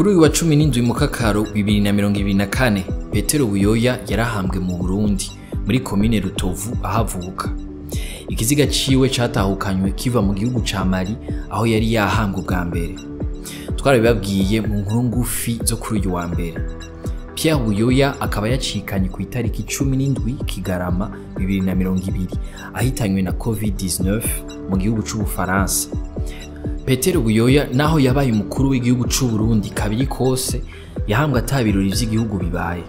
Kuri uyu wa 17 Mukakaro 2024, Petero Buyoya yarahambwe mu Burundi muri komine Rutovu ahavuka. Ikiziga ciwe catahukanywe kiva mu gihugu ca Mali aho yari yahambwe bwa mbere. Twarabibabwiye mu nkuru ngufi zo kuri uyu wa mbere. Pierre Buyoya akaba yacikanye ku itariki 17 Kigarama 2020 ahitanywe na COVID-19 mu gihugu c'Ubufaransa. Petero Buyoya naho yabaye umukuru w'igihugu c'u Burundi kabiri kose yahambwe atabirori vy'igihugu bibaye.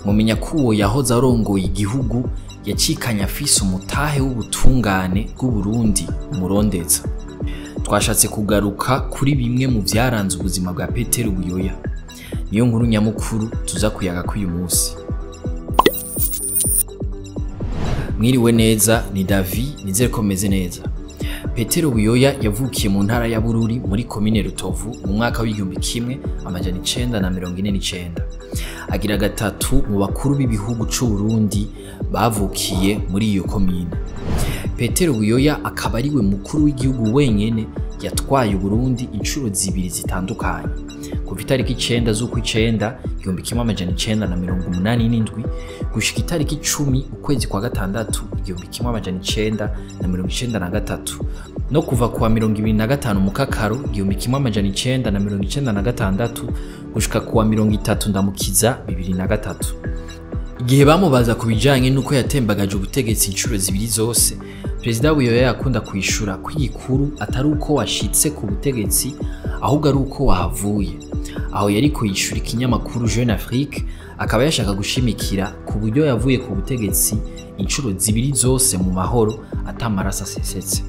Mumenya ko uwo yahoze arongoye igihugu yacikanye afise umutahe w'ubutungane bw'u Burundi umurondeza. Twashatse kugaruka kuri bimwe mu vyaranze ubuzima bwa Petero Buyoya. Niyo nkuru nyamukuru tuza kuyaga k'uyu munsi. Mwiriwe neza, ni Davi, nizere ko meze neza. Petero Buyoya yavukiye mu ntara ya Bururi muri komine Rutovu mu mwaka w'1949. Agira gatatu mu bakuru b'ibihugu c'u Burundi bavukiye muri iyo komine. Petero Buyoya akaba ariwe mukuru w'igihugu wenyene yatwaye Burundi inshuro zibiri zitandukanye. Kuva itariki 9 z'ukwicenda 1987 gushika itariki 10 ukwezi kwa gatandatu 1993 no kuva kuwa 25 Mukakaro 1996 gushika kuwa 30 Ndamukiza 2003. Igihe bamubaza kubijanye nuko yatembagaje ubutegetsi inshuro zibiri zose, Perezida Buyoya yakunda kwishura ko igikuru atari uko washitse ku butegetsi ahubwo ari uko wahavuye. Aho yari kwishura ikinyamakuru Jeune Afrique akaba yashaka gushimikira ku buryo yavuye ku butegetsi inshuro zibiri zose mu mahoro atamaraso asesetse.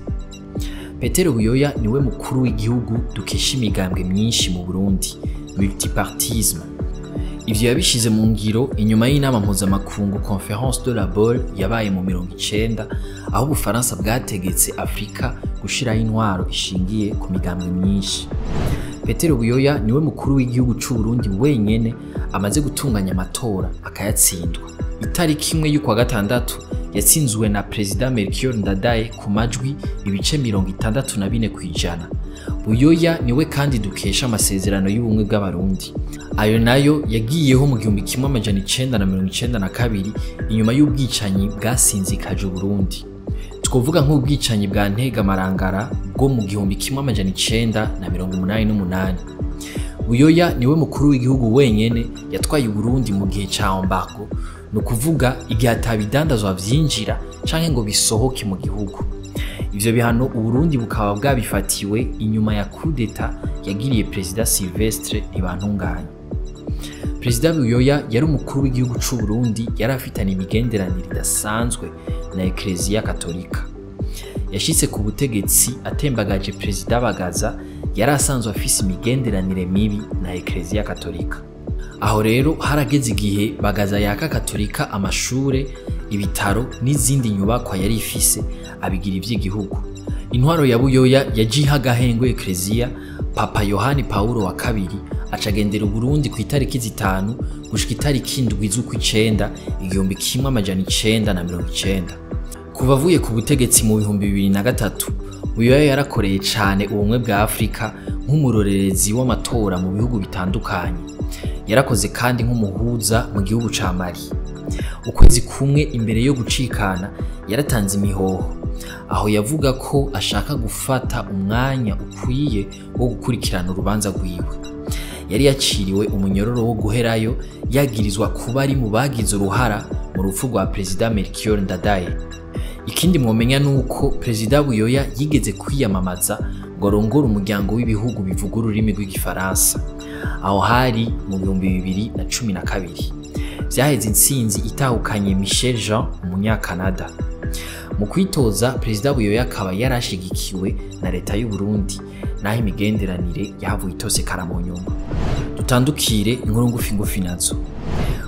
Petero Buyoya niwe mukuru w'igihugu dukesha imigambwe myinshi mu Burundi, multipartisme. Ivyo yabishize mu ngiro inyuma y'inama mpuzamakungu Conférence de la Baule yabaye mu 90 aho Ubufaransa bwategetse Afrika gushiraho intwaro ishingiye ku migambwe myinshi. Petero Buyoya niwe mukuru w'igihugu c'u Burundi wenyene amaze gutunganya amatora akayatsindwa. Itariki imwe y'ukwa gatandatu yatsinzwe na Perezida Melchior Ndadaye ku majwi ibice 64%. Buyoya niwe kandi dukesha amasezerano y'ubumwe bw'Abarundi. Ayo nayo yagiyeho mu 1992 inyuma y'ubwicanyi bwasinzikaje Burundi. Twovuga nk'ubwicanyi bwa Ntega Marangara bwo mu 1988. Buyoya niwe mukuru w'igihugu wenyene yatwaye Burundi mu gihe ca embargo, no kuvuga igihe atabidandazwa vyinjira canke ngo bisohoke mu gihugu. Ivyo bihano Uburundi bukaba bwabifatiwe inyuma ya coup d'etat yagiriye Perezida Sylvestre Ntibantunganya. Perezida Buyoya yari umukuru w'igihugu c'u Burundi yari afitanye imigenderanire idasanzwe na Ecclesia Katolika. Yashitse ku butegetsi atembagaje Perezida Bagaza yari asanzwe afise imigenderanire mibi na Ecclesia Katolika. Aho rero harageze igihe Bagaza yaka Katolika amashure, ibitaro n'izindi nyubakwa yari ifise abigira ivy'igihugu. Intwaro ya Buyoya yajiha agahengwe Ecclesia, Papa Yohani Paulo wa kabiri acagendera Burundi ku itariki 5 gushika itariki 7 z'ukwicenda 1990. Kuva avuye ku butegetsi mu 2003, Buyoya yarakoreye cane ubumwe bwa Afrika nk'umurorerezi w'amatora mu bihugu bitandukanye. Yarakoze kandi nk'umuhuza mu gihugu ca Mali. Ukwezi kumwe imbere yo gucikana yaratanze imihoho, aho yavuga ko ashaka gufata umwanya ukwiye wo gukurikirana urubanza rwiwe. Yari yaciriwe umunyororo wo guherayo yagirizwa kuba ari mu bagize uruhara mu rupfu rwa Perezida Melchior Ndadaye. Ikindi mwomenya nuko Perezida Buyoya yigeze kwiyamamaza ngo arongore umuryango w'ibihugu bivuga ururimi rw'igifaransa. Aho hari mu 2012. Vyaheze intsinzi itahukanye Michel Jean umunyakanada. Mu kwitoza Perezida Buyoya akaba yarashigikiwe na leta y'u Burundi naho imigenderanire yahavuye itosekara mu nyuma. Dutandukire inkuru ngufi ngufi nazo.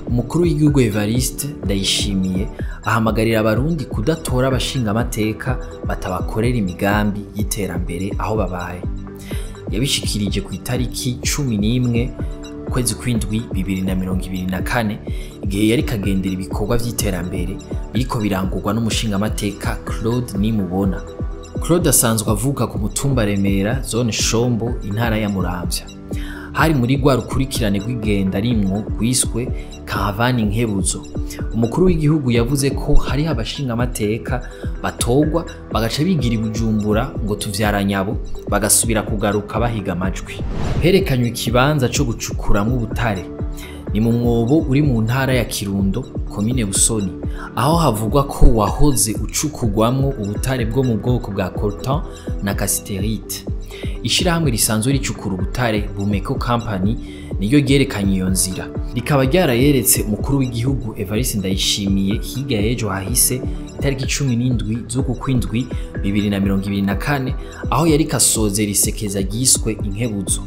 Umukuru w'igihugu Evariste Ndayishimiye ahamagarira abarundi kudatora abashinga amateka batabakorera imigambi y'iterambere aho babaye. Yabishikirije ku itariki 11 kwezi kw'indwi 2024 igihe yari kagendera ibikorwa vy'iterambere biriko birangurwa n'umushinga amateka Claude Nimubona. Claude asanzwe avuka ku mutumba Remera zone Shombo intara ya Muramvya. Hari muri rwa rukurikirane rw'igenda rimwo rwiswe Karavani Nkebuzo. Umukuru w'igihugu yavuze ko hariho abashingamateka batogwa bagaca bigira i Bujumbura ngo tuvyaranyabo, bagasubira kugaruka bahiga amajwi. Herekanywe ikibanza co gucukuramwo ubutare. Ni mu mwobo uri mu ntara ya Kirundo, komine Busoni, aho havugwa ko wahoze ucukugwamwo ubutare bwo mu bwoko bwa coltan na cassiterite. Ishirahamwe risanzwe ricukura ubutare Bumeko Company niryo ryerekanye iyo nzira, rikaba ryarayeretse umukuru w'igihugu Evariste Ndayishimiye hirya y'ejo hahise itariki 17 z'uku kw'indwi 2024, aho yariko asozera isekeza ryiswe Inkebuzo.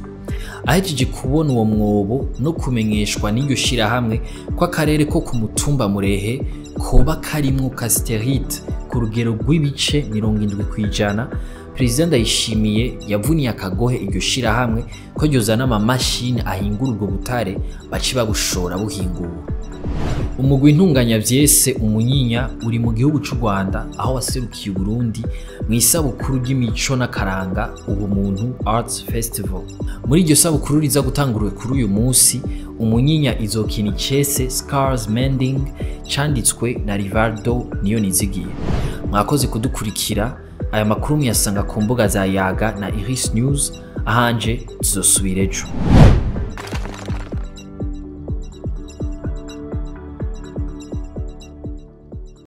Ahejeje kubona uwo mwobo no kumenyeshwa n'iryo shirahamwe ko akarere ko ku mutumba Murehe koba karimwo cassiterite ku rugero rw'ibice 70%, Perezida Ndayishimiye yavuniye akagohe iryo shirahamwe ko ryozana amamashini ahingura ubwo butare bace babushora buhinguwe. Umugwi Ntunganyavyese Umunyinya uri mu gihugu c'u Rwanda, aho waserukiye Uburundi mw'isabukuru ry'imico n'akaranga Ubumuntu Arts Festival. Muri iryo sabukuru riza gutangurwe kuri uyu munsi, Umunyinya izokina icese Scars Mending canditswe na Rivaldo Niyonizigiye. Mwakoze kudukurikira. Aya makuru muyasanga ku mbuga za Yaga na Iris News. Ahanje tuzosubira ejo.